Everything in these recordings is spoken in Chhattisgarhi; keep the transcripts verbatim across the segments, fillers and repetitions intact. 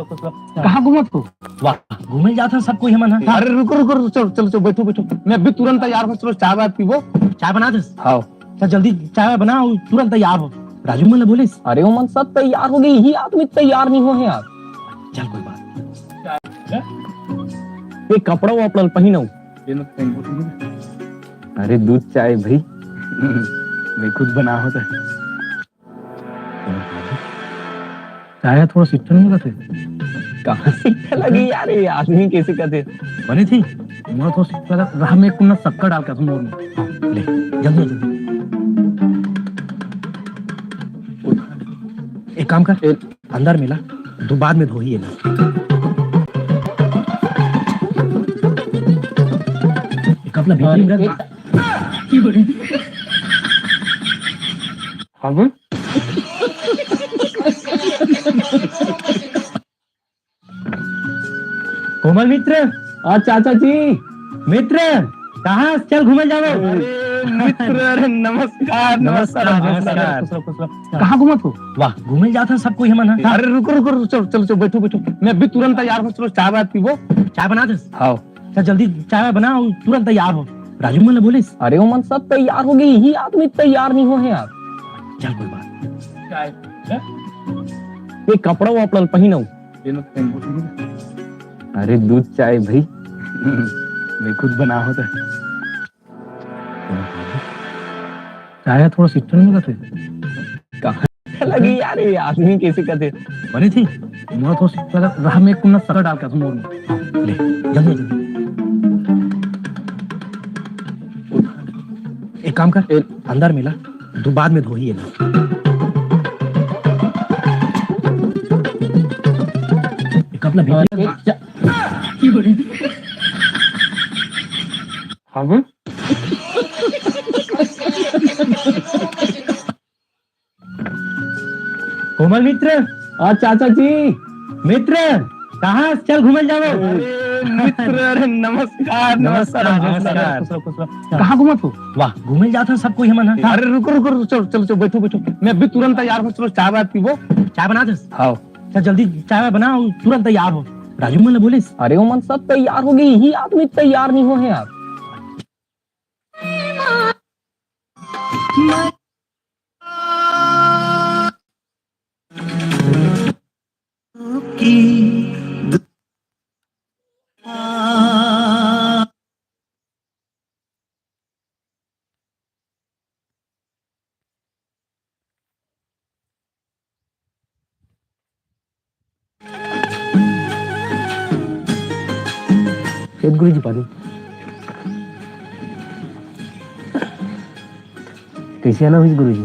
कहाँ घूमत हो? वाह, घूमे जात हन सब कोई हमन ह। अरे रुको, रुको, रुको, चलो, चलो, चलो, बैठो, बैठो। मैं अभी तुरंत तैयार हूँ, चलो चाय वाय पीबो। चाय बना दे। हाँ। चल जल्दी चाय वाय बना, अउ तुरंत तैयार हो। राजू मन ल बोलिस? अरे ओमन सब तैयार हो गे, इही आदमी तैयार नहीं हो हे यार। चल कोई बात। ये कपड़ा वपड़ा ल पहिनो। अरे दूध चाय भाई। मैं खुद बना होता। चाय थोड़ा सिट्ठन नहीं लगथे। कहाँ सिट्ठा लगे यार, ये आदमी कैसे कहते? बने थी, मोला थोड़ा सिट्ठा लगा, रहा मैं कुन्ना शक्कर डाल के आथूं मोर में। हाँ, ले, जल्दी, जल्दी। एक काम कर, ए, अंदर में ला, दो बाद में धोही है ना। एक अपना भीतरी में रख। हाँ, बोल। कोमल मित्र। आ, चाचा जी। मित्र, कहाँ चल घूमे जावे? अरे मित्र, अरे नमस्कार, नमस्कार, नमस्कार, नमस्कार। खुश रहो, खुश रहो। कहाँ घूमत हो? वाह, घूमे जात हन सब कोई हमन ह। अरे रुको, रुको, रुको, चलो, चलो, चलो, बैठो, बैठो। मैं अभी तुरंत तैयार हूँ, चलो चाय वाय पीबो। चाय बना दे। हाँ। चल जल्दी चाय वाय बना, अउ तुरंत तैयार हो। राजू मन ल बोलिस? अरे ओमन सब तैयार हो गे, इही आदमी तैयार नहीं हो हे यार। चल कोई बात। ये कपड़ा वपड़ा ल पहिनो। अरे दूध चाय भाई। मैं खुद बना होता। चाय थोड़ा सिट्ठन नहीं लगथे। कहाँ लगे यार, ये आदमी कैसे कहते? बने थी, मोला थोड़ा सिट्ठा लगा, रहा मैं कुन्ना शक्कर डाल के आथूं मोर में। ले, जल्दी, जल्दी। एक काम कर, ए, अंदर में ला, दो बाद में धोही है ना। एक अपना भीतरी में चा- हाँ, बोल। कोमल मित्र। आ, चाचा जी। मित्र, कहाँ चल घूमे जावे? अरे मित्र, अरे नमस्कार, नमस्कार, नमस्कार, नमस्कार। खुश रहो, खुश रहो। कहाँ घूमत हो? वाह, घूमे जात हन सब कोई हमन ह। अरे रुको, रुको, रुको, चलो, चलो, चलो, बैठो, बैठो। मैं अभी तुरंत तैयार हूँ, चलो चाय वाय पीबो। चाय बना दे। हाँ। चल जल्दी चाय वाय बना, अउ तुरंत तैयार हो। राजू मन ल बोलिस? अरे ओमन सब तैयार हो गे, इही आदमी तैयार नहीं हो हे यार। फेर गुरुजी पानी। कैसे आना हुई गुरुजी?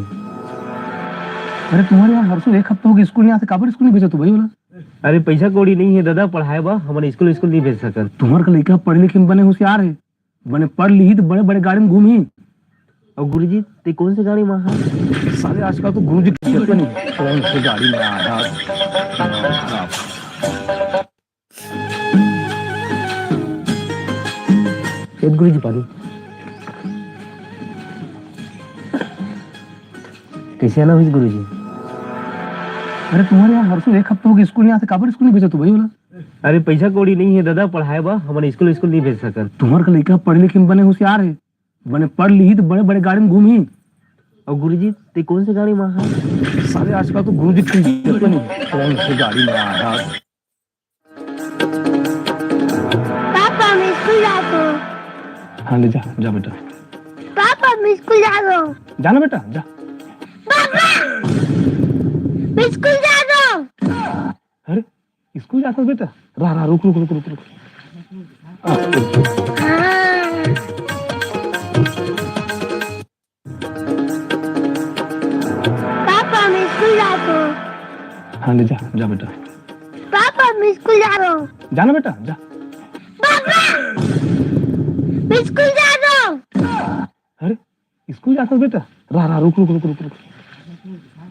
अरे तुम्हारे यहाँ हरसू एक हफ्ता हो गया स्कूल नहीं आते, काबर स्कूल नहीं भेजा तू भाई बोला? अरे पैसा कौड़ी नहीं है दादा, पढ़ाए बा हमन स्कूल, स्कूल नहीं भेज सकत। तुम्हार का लइका पढ़े लिखे में बने होशियार है, बने पढ़ लिही तो बड़े बड़े गाड़ी में घूमही। और गुरुजी, ते कौन से गाड़ी में आ? साले आजकल तो गुरुजी की जरूरत नहीं, कौन से गाड़ी में आ यार। फेर गुरुजी पानी। कैसे आना हुई गुरुजी? अरे तुम्हारे यहाँ हरसू एक हफ्ता हो गया स्कूल नहीं आते, काबर स्कूल नहीं भेजा तू भाई बोला? अरे पैसा कौड़ी नहीं है दादा, पढ़ाए बा हमन स्कूल, स्कूल नहीं भेज सकत। तुम्हार का लइका पढ़े लिखे में बने होशियार है, बने पढ़ लिही तो बड़े बड़े गाड़ी में घूमही। और गुरुजी, ते कौन से गाड़ी में आ? साले आजकल तो गुरुजी की जरूरत नहीं, कौन से गाड़ी में आ यार। पापा, मैं स्कूल जात हूँ। हाँ, ले जा, जा बेटा। पापा, मैं स्कूल जात हूँ। जाना बेटा, जा। पापा, मैं स्कूल जात हूँ। अरे, स्कूल जात हस बेटा? रहा, रहा, रुक, रुक, रुक, रुक, रुक। हाँ। पापा, मैं स्कूल जात हूँ। हाँ, ले जा, जा बेटा। पापा, मैं स्कूल जात हूँ। जाना बेटा, जा। पापा, मैं स्कूल जात हूँ। अरे, स्कूल जात हस बेटा? रहा, रहा, रुक, रुक, रुक, रुक, रुक।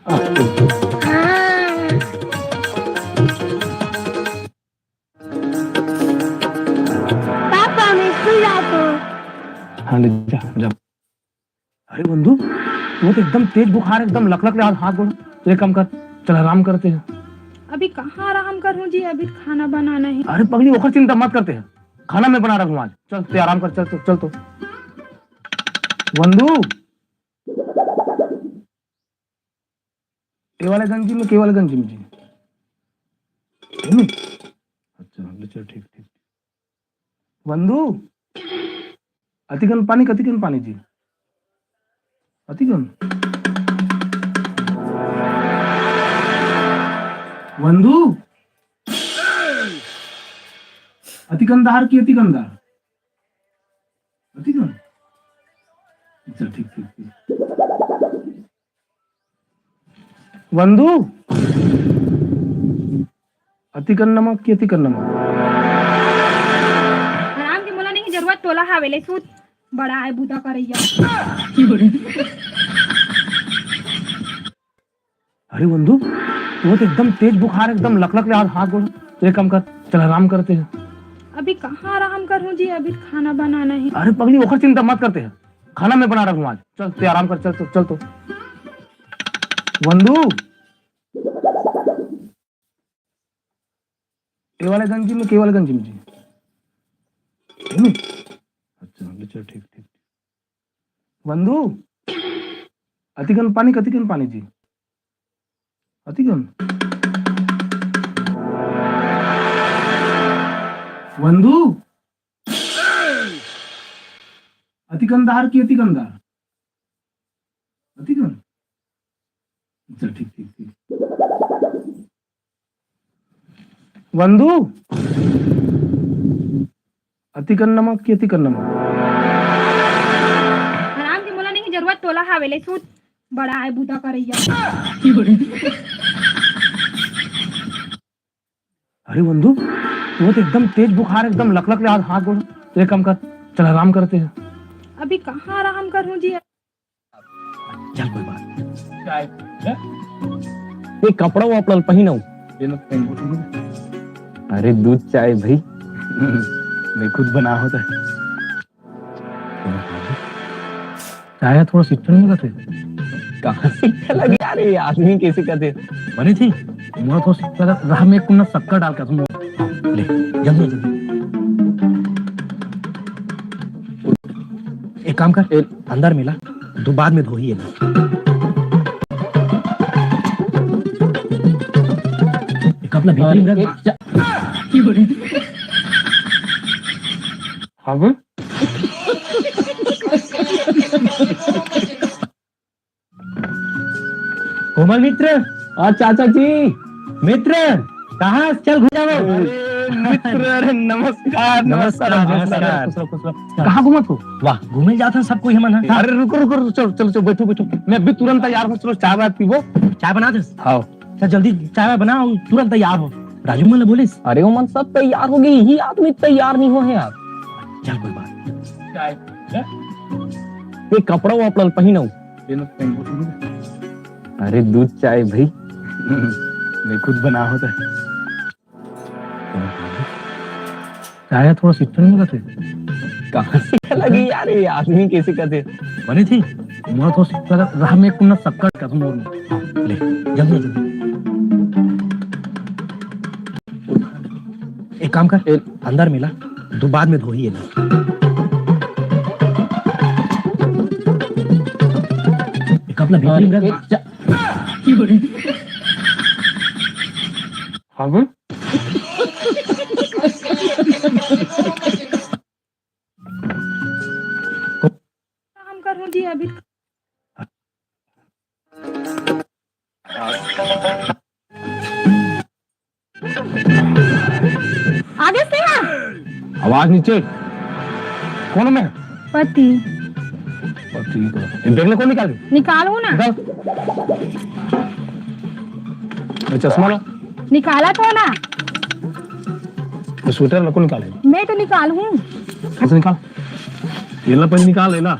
हाँ। पापा, मैं स्कूल जात हूँ। हाँ, ले जा, जा। अरे बंधु, वो तो एकदम तेज बुखार, एकदम लकलक ले हाथ गोड़। एक काम कर, चल आराम करते हैं। अब कहाँ आराम करूँ जी, अभी खाना बनाना है। अरे पगली, ओखर चिंता मत करते हैं, खाना मैं बना रहा हूँ आज। चल, ते आराम कर, चल तो, चल तो। वंदू, ए वाले गंजी में, के वाले गंजी में जी? हम्म? अच्छा, ले चल, ठीक, ठीक। वंदू, अतिकन पानी, कतिकन पानी जी? अतिकन? वंदू, अतिकन दार की अतिकन दार? अतिकन? अच्छा, ठीक, ठीक, ठीक। वंदू, अतिकन नमक की अतिकन नमक? आराम के मोला नहीं जरूरत, तोला हावे ले सूत, बड़ा आय बूता करैया। अरे वंदू, वो तो एकदम तेज बुखार, एकदम लकलक ले हाथ, हाथ गोड़। तो एक काम कर, चल आराम करते हैं। अभी कहाँ आराम करूँ जी, अभी खाना बनाना है। अरे पगली, ओखर चिंता मत करते हैं, खाना मैं बना रहा हूँ आज। चल, ते आराम कर, चल तो, चल तो। वंदू, ए वाले गंजी में, के वाले गंजी में जी? हम्म? अच्छा, ले चल, ठीक, ठीक। वंदू, अतिकन पानी, कतिकन पानी जी? अतिकन? वंदू, अतिकन दार की अतिकन दार? अतिकन? अच्छा, ठीक, ठीक, ठीक। वंदू, अतिकन नमक की अतिकन नमक? आराम के मोला नहीं जरूरत, तोला हावे ले सूत, बड़ा आय बूता करैया। अरे वंदू, वो तो एकदम तेज बुखार, एकदम लकलक ले हाथ, हाथ गोड़। तो एक काम कर, चल आराम करते हैं। अभी कहाँ आराम करूँ जी? चल कोई बात। चाय। ये कपड़ा वपड़ा पहिनव। अरे दूध चाय भाई। मैं खुद बना होता है। चाय थोड़ा सिट्ठा नहीं लगत हे? कहाँ सिट्ठा लगे यार, ये आदमी कैसे कहते? बने थी, मोला थोड़ा सिट्ठा लगा, रहा मैं कुन्ना शक्कर डाल के तुम। हाँ, ले, जल्दी, जल्दी। एक काम कर, ए- अंदर मिला, तू बाद में धोही है ना। एक अपना भीतरी में रख। एक चा- हाँ बोल। कोमल मित्र, आ चाचा जी, मित्र, कहाँ चल घुमावो? अरे मित्र, अरे नमस्कार, नमस्कार, नमस्कार, नमस्कार। खुश रहो, खुश रहो। कहाँ घूमत हो? वाह, घूमे जात हन सब कोई हमन, हाँ। अरे रुको, रुको, रुको, चलो, चलो, चलो, बैठो, बैठो। मैं अभी तुरंत तैयार हूँ, चलो चाय वाय पीबो। चाय बना दे। हाँ। चल जल्दी चाय वाय बना, तुरंत तैयार हो। राजू मन ले बोलिस? अरे ओमन सब तैयार हो गए, यही आदमी तैयार नहीं हो है यार। चल कोई बात। चाय। ये कपड़ा वपड़ा पहिनव। अरे दूध चाय भाई। मैं खुद बना होता है। चाय थोड़ा सिट्ठा नहीं लगत हे? कहाँ सिट्ठा लगे यार, ये आदमी कैसे कहते? बने थी, मोला थोड़ा सिट्ठा लगा, रहा मैं कुन्ना शक्कर का तुम और। हाँ, ले, जल्दी, जल्दी। एक काम कर, ए- अंदर मिला, तू बाद में धोही है ना। एक अपना भीतरी में रख। एक चा- हाँ बोल। काम करूँ जी अभी। आगे से हाँ। आवाज नीचे। कौन मैं? पति। पति तो। ये बैग ले कौन निकाल? निकालू ना। निकाल। ये चश्मा ला। निकाला तो ना। ये स्वेटर ला कौन निकाले? मैं तो निकाल हूँ। कैसे निकाल? ये ला पहले निकाल, ये ला।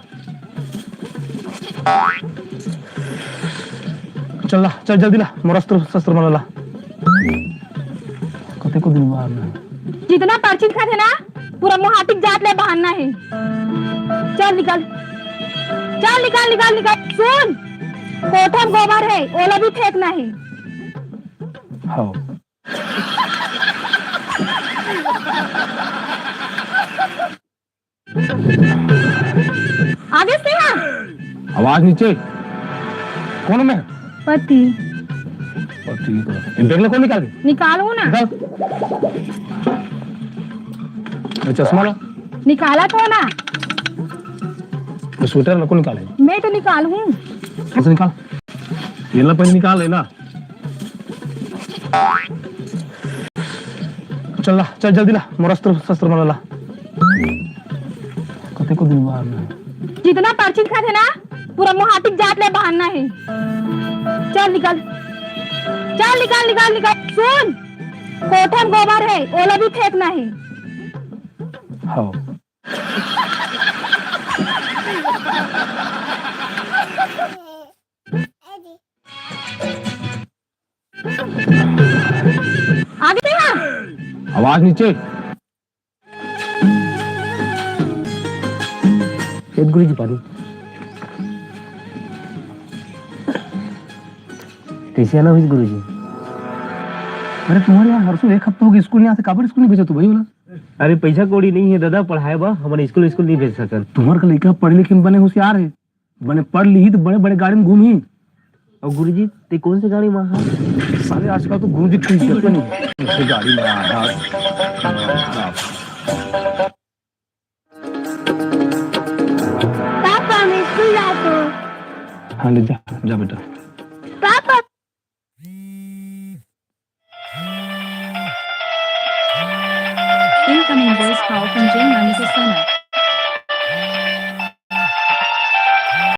चल ला, चल जल्दी ला, मोर अस्त्र शस्त्र मन ला। कते को दिन बाद में। जितना पर्ची दिखत हे ना, पूरा मोहाटिक जात ले बहाना हे। चल निकल, चल निकल, निकल, निकल। सुन, कोठा में गोबर हे, ओला भी फेंकना हे। हाँ। आगे से ना। आवाज नीचे। कौन मैं? पति। पति तो। ये बैग ला कौन निकाल दे? निकालू ना। निकाल। ये चश्मा ला। निकाला तो ना। ये स्वेटर ला कौन निकाले? मैं तो निकालू। ऐसे निकाल। ये ला पहले निकाल, ये ला। चल ला, चल जल्दी ला, मोर अस्त्र शस्त्र मन ला। कतेको दिन बाद में। जितना पर्ची लिखा थे ना, पूरा मोहाटिक जात ले बहाना है। चल निकल, चल निकल, निकल, निकल। सुन, कोठा में गोबर है, ओला भी फेंकना है। हाँ। आगे ना। आवाज नीचे। एक गुरुजी पानी। कैसे आना हुई गुरुजी? अरे तुम्हारे यहाँ हरसू एक हफ्ता हो गया स्कूल नहीं आते, काबर स्कूल नहीं भेजा तू भाई बोला? अरे पैसा कौड़ी नहीं है दादा, पढ़ाए बा हमन स्कूल स्कूल नहीं भेज सकन। तुम्हारे का लड़का पढ़े लिखे में बने होशियार है, बने पढ़ लिही तो बड़े बड़े गाड़ी में घूमी। और गुरुजी, ते कौन से गाड़ी में हा? साले आजकल तो गुरुजी ठीक करते नहीं। कौन से गाड़ी में आ यार? पापा, मैं स्कूल जातो। हाँ ले जा, जा बेटा। Papa. Incoming voice call from J ninety-seven.